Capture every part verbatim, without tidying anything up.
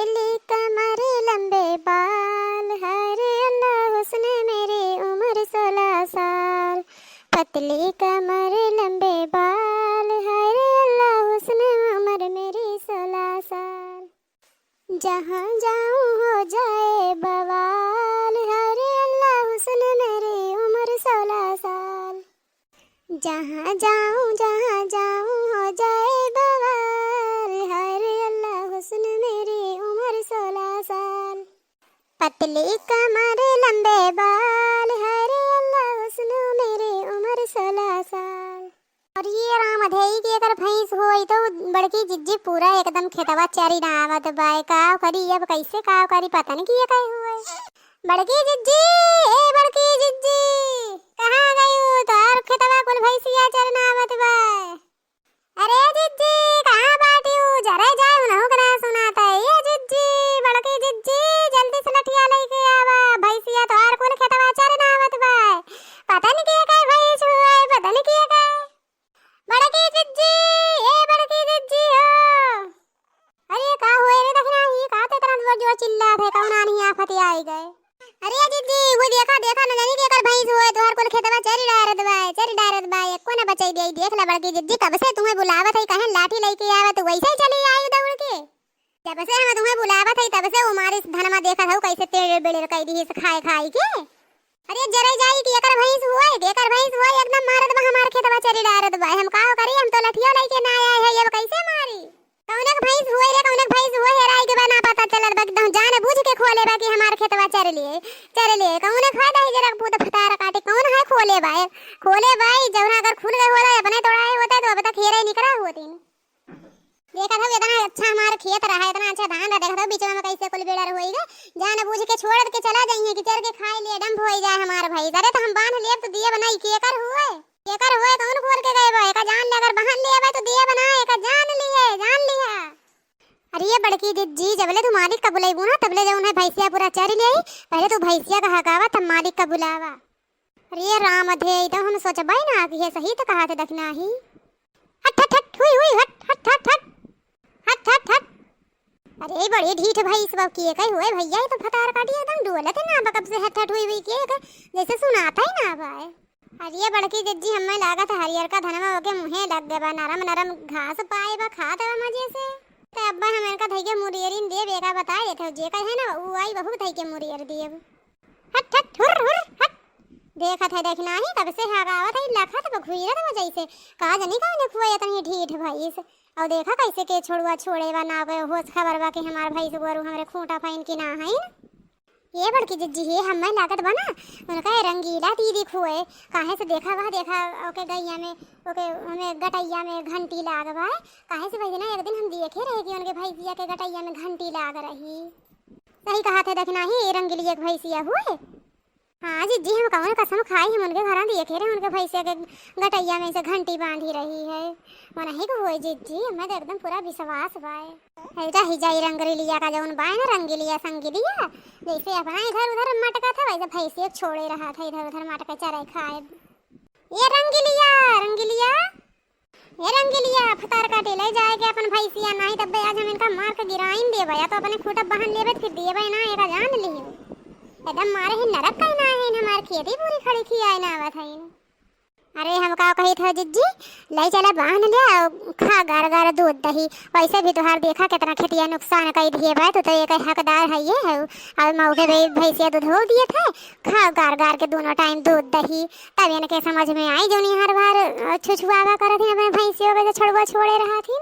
पतली कमर लंबे बाल, हाय रे अल्लाह हुस्न मेरी उम्र सोलह साल। पतली कमर लंबे बाल, हाय रे अल्लाह हुस्न उम्र मेरी सोलह साल। जहाँ जाऊँ हो जाए बवाल, हाय रे अल्लाह हुस्न मेरी उम्र सोलह साल। जहाँ जाऊँ, जहाँ जाऊँ हो जाए बवाल, हाय रे अल्लाह हुस्न मेरी उम्र सोलह साल। पतली कमर लंबे बाल, हाय रे अल्लाह हुस्न मेरी उम्र सोलह साल। अरे ये राम, अधेई के एकर भैंस होई तो बड़की जिज्जी पूरा एकदम खेतवा चरी ना आवत बाय। काव करी अब, कैसे काव करी, पता नहीं किए कहे हुए। बड़की जिज्जी, ए बड़की जिज्जी, कहाँ गई हो? तोहार खेतवा कुल भैंसिया चरना आवत बा। अरे जिज्जी, कहाँ बाटी हो? जरे जाए, उनहु के ना सुनाता है। ए जिज्जी, बड़की जिज्जी, जल्दी से लठिया लेके आवा, भैंसिया तोहार कुल खेतवा चरना आवत बा। पता नहीं के का भैंस हुआ है, पता नहीं के का। बड़की जिज्जी, ए बड़की जिज्जी हो। अरे का हुए रे दखिना, ई का ते इतना जोर जोर चिल्लात है, कौन आनी आफत आई गए? अरे जिज्जी, वो देखा, देखा, न जानी के एकर भैंस हुए, तोहर कुल खेतवा चरी डारत बा, चरी डारत बा, एको न बचाई दे। देख ला बड़की जिज्जी, कब से तुम्हें बुलावत है, कहें लाठी लेके आवा, तू वैसे ही चली आई दौड़ के। जब से हम तुम्हें बुलावत है, तब से वो मारे धनमा देखत हऊ, कैसे टेढ़ बेढ़ कई दी से खाए खाई के। अरे जरे जाई कि एकर भैंस हुए, कि एकर भैंस हुए, एकदम मारत बा हमार खेतवा चरी डारत बा। हम का करी, हम तो लठियो लेके ना आए हैं, अब कैसे मारी? कौनक भैंस हुए रे, कौनक भैंस हुए, हेराई के बा ना पता चलत बा, एकदम जान बूझ के खोले बा कि हमार खेतवा चर लिए, चर लिए। कौनक है दही जरा पूत फतार काटे, कौन है खोले बा? खोले बा, जौन अगर खुल गए होता, अपने तोड़ाए होता तो अब तक हेरे निकरा होती। देखत हऊ, इतना अच्छा हमार खेत रहा, इतना अच्छा धान रहा, देखत हऊ, बीचवा में कैसे कुल बेड़र होई गए। जान बूझ के छोड़ के चला जाइए कि चर के खाए लिए डंभ होई जाए हमार भैंस। अरे तो हम बांध लेब तो दिए बनाई, केकर हुए? केकर हुए? कौन खोल के गए बा? एका जान ले, अगर बांध लेबे तो दिए बनाए, एका जान लिए, जान लिया। अरे ये बड़की जिज्जी, जबले तू मालिक का बुलाइबू ना, तबले जौन है भैंसिया पूरा चर ले। पहले तू भैंसिया का हकावा, तब मालिक का बुलावा। अरे राम अधे, ई तो हम सोचबे ना कि ये सही तो कहा थे दखिना ही। हट, हट, हट, हुई, हुई, हट, हट, हट, हट। हट, हट, हट। अरे बड़ी ढीठ भैंस बा, के कही हुए भैया, ये तो फतार काटी एकदम डोलत है ना बा, कब से हट, हट, हुई, हुई के कही, जैसे सुनाता ही ना बा। अरे बड़की जिज्जी, हमें लागत है हरियर का धनवा ओके मुँहे लग गए बा, नरम, नरम घास पाए बा, खात बा मजे से। ते अब्बा हम इनका धई के मुरियरिन देब, एका बताए देत हो, जे कहे ना, ऊ आई बहू धई के मुरियर देब। हट, हट, हुर, हुर, हट। देखत है, देखना ही, कब से हगावत है, लखत बा, घुइरत बा जैसे। का जनी कौने खुआ इतनी ढीठ भैंस। और देखा कैसे के छोड़ुआ छोड़े बा, ना गए होश खबर बा कि हमार भैंस गोरू हमरे खूंटा फैन की ना है। ये बड़की जिज्जी, ये हमें लागत बा ना, उनका ये रंगीला दीदी खुए। काहे से देखा बा, देखा ओके गैया में, ओके हमें गटैया में घंटी लाग बा। काहे से वही ना एक दिन हम देखे रहे कि उनके भैंसिया के गटैया में घंटी लाग रही। सही कहा थे, देखना ही, ये रंगीलिया के भैंसिया हुए। हाँ जिज्जी, हम कौन कसम खाई, हम उनके घरा देखे रहे, उनके भैंसिया के गटैया में से घंटी बांधी रही है। मनही को होए जिज्जी, हमें तो एकदम पूरा विश्वास बाए। है जा ही जाई रंगीलिया का जौन बाए ना, रंगीलिया संगीलिया, जैसे अपना इधर उधर मटका था, वैसे भैंसिया छोड़े रहा था, इधर उधर मटके चरे खाए। ये रंगीलिया, रंगीलिया, ए रंगीलिया, फतार काटे ले जाए के अपन भैंसिया, नाही तब्बे आज हम इनका मार के गिराइन देबे, या तो अपने खूंटा बांध लेबे, फिर देबे ना, एका जान लियो। एकदम मारे ही नरक कहना है, इन हमार खेती पूरी खड़ी खियाए ना आवत है। अरे हम का कही था जिज्जी, ले चला बांध ले, अउ खा गार गार दूध दही। वैसे भी तोहार देखा कितना खेतिया नुकसान कई दिए बा, तू तो एक हकदार है ये है। और मौके पे भैंसिया दूध हो दिए थे, खाओ गार गार के दोनों टाइम दूध दही, तब इनके समझ में आई जौन हर बार, अ, छुछुआवा करत ही अपने भैंसियों के जो छोड़वा छोड़े रहा थी।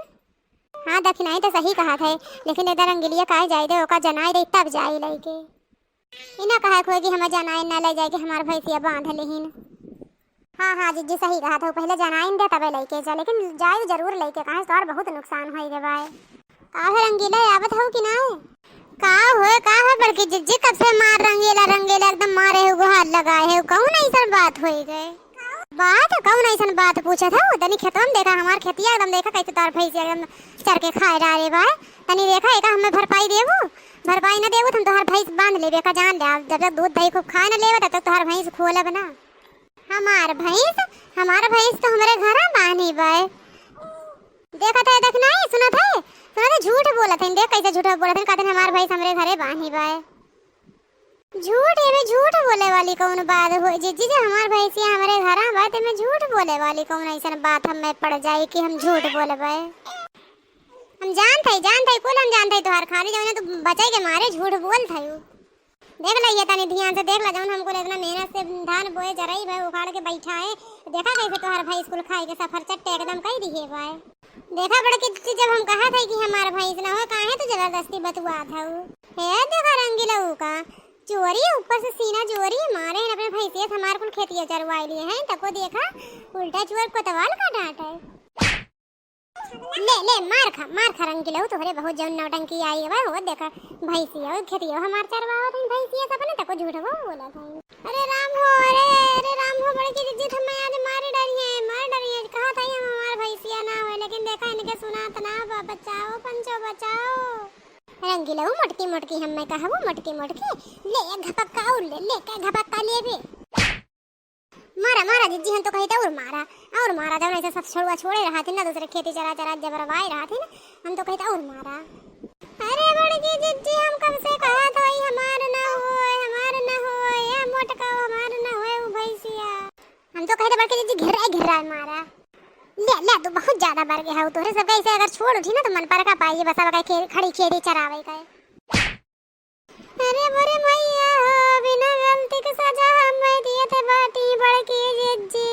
हाँ दखिनाई तो सही कहा थे, लेकिन इधर रंगीलिया काहे जाए दे, ओका जनाए दे तब जाए लइके। इना कहा खोए कि हमें जनाए ना ले जाए कि हमार भैंसिया बांध लेहिन। हाँ, हाँ, जिज्जी सही कहा था, पहले जनाइन दे तबे लइके जा, लेकिन जाए जरूर लइके, काहे से तोहार बहुत नुकसान होई गे बाय। काहे रंगीला आवत हऊ कि ना? का होए, का होए बड़की जिज्जी, कब से मार रंगीला, रंगीला एकदम मारे हो, गुहार लगाए हो, कौन ऐसन बात होई गए? बात, कौन ऐसन बात पूछत हऊ? तनी खेतवा में देखा, हमार खेतिया एकदम देखा, कैसे तोहार भैंस एकदम चर के खाए डारे बाय। तनी देखा, एका हमें भरपाई देबू, भरपाई ना देबू, तो हम तोहार भैंस बांध लेबे, का जान ले, जब तक दूध दही खूब खाए ना लेबे, तब तक तोहार भैंस खोलब ना। हमार भैंस, हमार भैंस तो हमरे घरा बानी बे। देखत है, देखना है, सुनत है, सुनत है, झूठ बोलत है। देख कैसे झूठ बोलत है, कहत है हमार भैंस हमरे घरे बांधी बाय। झूठ, ये में झूठ बोले वाली कौन बात होई जिज्जी, जे हमार भैंसिया हमरे घरा बा, ते में झूठ बोले वाली कौन ऐसन बात हमें पड़ जाई कि हम झूठ बोलबे? हम जानत हई, जानत हई, कुल हम जानत हई तोहार, खाली जौन तू बचाई के मारे झूठ बोलत हई। देख ला ये तनी ध्यान से देख ला, जौन हम कुल इतना मेहनत से धान बोए जरई बा उखाड़ के बैठा है, देखा कैसे तोहार भैंस कुल खाई के सफरचट एकदम कई दिहे बा। देखा बड़की जिज्जी, जब हम कहत हई कि हमार भैंस ना हो, काहे तू जबरदस्ती बतुआत हऊ? हे देखा रंगीलऊ का चोरी, ऊपर से सीना जोरी मारे हैं अपने भैंसिया से, हमार कुल खेतिया चरवाई लिए हैं, तको देखा उल्टा चोर कोतवाल का डांट है। ले, ले, मार खा, मार खा रंगीलऊ, तोहरे बहुत जौन नौटंकी आई है, हो देखा भैंसिया, खेतिया हमार चरवावत हैं भैंसिया से अपने, तको झूठ वो बोलत हैं। अरे राम हो, अरे, अरे राम हो, बड़की जिज्जी, हमें आज मार डरिए, मार डरिए। कहत हई हम हमार भैंसिया ना होए, लेकिन देखा इनके सुनात ना बा। बचाओ पंचो, बचाओ। रंगीलऊ मोटकी मोटकी हमें कहबू, मोटकी मोटकी। ले एक घपक्का और ले, ले के घपक्का लेबे। मारा, मारा जिज्जी, हम तो कहित और मारा, और मारा। जौन ऐसे सब छोड़ुआ छोड़े रहत ही ना, दूसरे खेती चरा चरा जबरवाए रहत ही ना, हम तो कहित और मारा। अरे बड़की जिज्जी, हम कब से कहत हई हमार ना होए, हमार ना होए, ए मोटका हमार ना होए उ भैंसिया। हम तो कहित बड़की जिज्जी घिर्रा घिर्रा मारा। ले, ले, तू बहुत ज्यादा बढ़ गया हो, तोहरे सबके ऐसे अगर छोड़ उठी ना तो मन पर का पाई, बस अब का खे-, खड़ी खेती चरावे का है। अरे मोरे मैया हो, बिना गलती के सजा हमें दिए थे बाटी बड़की जिज्जी।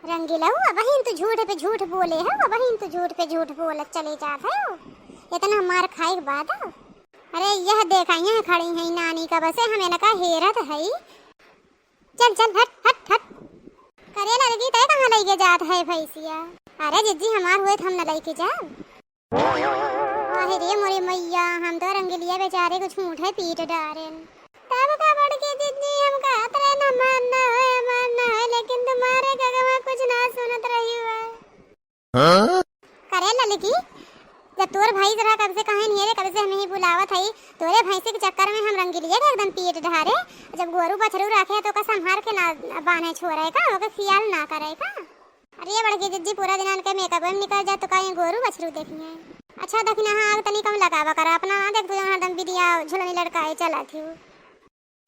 रंगीलऊ, अबहिन तू झूठ पे झूठ बोले हो, अबहिन तू झूठ पे झूठ बोलत चले जात हो। इतना मार खाए के बाद। अरे यह देखा, यह खड़ी है नानी, कब से हम इनका हेरत हई। चल, चल, हट, हट, हट। करे ललकी, तय कहाँ लइके जात है भैंसिया? अरे जिज्जी, हमार होए त हम न लइके जाब। अरे रे मोरे मैया, हम तो रंगीलिया बेचारे को झूठे पीट डारेन। तब का बड़की जिज्जी, हम कहत रहे न मन न होए, मन न होए, लेकिन तुम्हारे गगवा कुछ ना सुनत रही हुआ। हाँ? करे ललकी, जब तोर भैंस रहा कब से कहे नहीं रे, कब से हम ही बुलावत हई, तोरे भैंस के चक्कर में हम रंगीलिया के एकदम पीट ढारे। जब गोरू बछरू रखे तो का संभार के ना बांधे छोड़े का, ओके खियाल ना करे का। अरे बड़की जिज्जी, पूरा दिन इनके मेकअप में निकल जाए तो का ये गोरू बछरू देखिए। अच्छा दखिना, हाँ, आग तनी कम लगावा करा, अपना ना देख तू हरदम बिदिया झुलनी लटकाए चलत ही।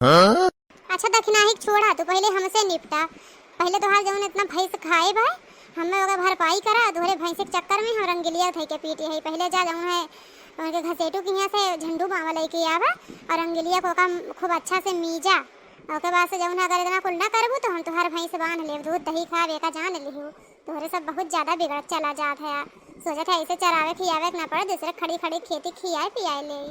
हाँ? अच्छा दखिना ही छोड़ा, तू पहले हमसे निपटा, पहले तोहार जौन इतना भैंस खाए भाई, हमें ओकर भरपाई करा। तोहरे भैंस के चक्कर में हम रंगीलिया उठाई के पीटे है। पहले जा जौन है उनके घसेटू के यहाँ से झंडू बावा लेके आवा और रंगीलिया को का खूब अच्छा से मीजा। ओके बाद से जौन है अगर इतना कुल ना करबू तो हम तोहार भैंस बांध लेब, दूध दही खावे का जान लिहू। तोहरे सब बहुत ज्यादा बिगड़त चला जात है। सोचत है ऐसे चरावे खियावे के ना पड़े, दूसरे खड़ी खड़ी खेती खियाए पियाए ले।